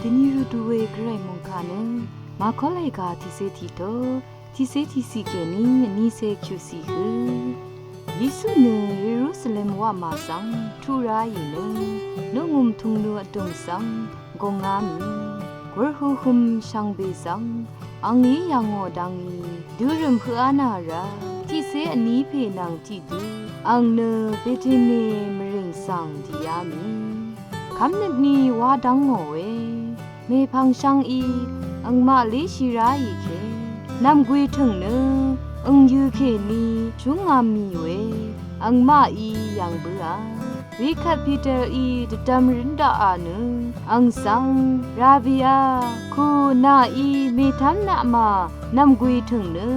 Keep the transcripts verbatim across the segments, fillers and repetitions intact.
Dvni rø du we Gvray mungkà nø Màkólè gà tiqsé tiqto, tiqsé tiqsiq kèní vnísé kyuqsiq hø. Yesu nø Yerusalem wamà svng tuq ráì nø, noqngø̀m tunglu vdùng svng gòngá mì, gurhuhøm shvngbe svng àngí yv̀ngò dvngí dørø̀m høqá nà rá tiqsé vní pè nvng tiqdø àng nø Betani mvrìng svng dìá mì. Kv́mnøtní wá dv́ngò we mèpv̀ng shvngí angmaq léshì ráì ke nv̀mgwè tø̀ng nø àng yø̀ kèní shúngá mì we angmaqí yv̀ng bǿà. Wekvt Peterí dvdvm rǿn daqà nø àng svng, Rabiá, ku nàí mètv́m naqmà nv̀mgwè tø̀ng nø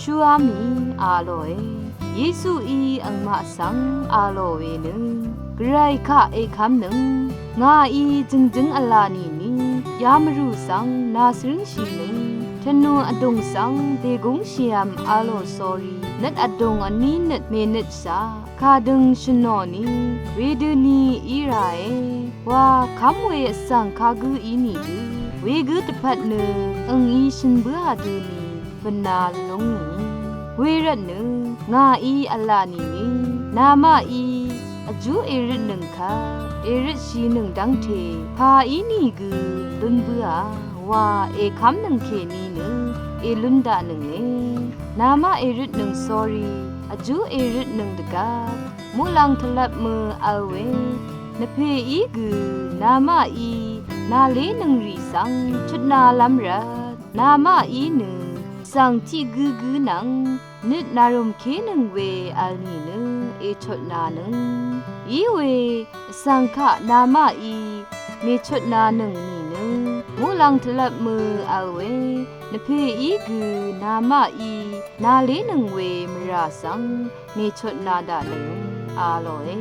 shúá mì, a lòe. Yesuí angmaq svng a lò we nø, Gvray kaq èkv́mnøng. Ngàí jø̀ngjǿng v̄la nìni yamvrù svng nàsvrǿngshìnøng. Tvnù vdùng svng dègúngshìvm a lò sórí nøt vdùng vní nøt mènøtshaq kadøng shø̀nò ni wedøni í ràe wa kv́m we vsvng kagǿ ínìgø wegǿ dvpvt nø angí shø̀n bǿà døni bvna lúngì. Wervtnø ngàí v̄la nìni namaqí vjú èrøtnøng kvt èrøtshìnøng dv́ngte pà ínìgø lún bǿà wa èkv́mnøng kèní nø èlún daqnønge. Namaq èrøtnøng sórí vjú èrøtnøng dvgvp muqlàng tvlvp mø v̄l we nvpèí gø namaqí nàlénøng rì svng chutnalv́m rvt namaqí nø svng tiq gǿgǿ nvng nøt nàrùmkénøng we v̄l nìnø èchotnanøng. Iwe vsvng kaq namaqí mèchotnanøng nìnø muqlàng tvlvp mø v̄l we nvpèí gø namaqí nàlénøng we mvrà svng mèchotna daqnøng a lòe.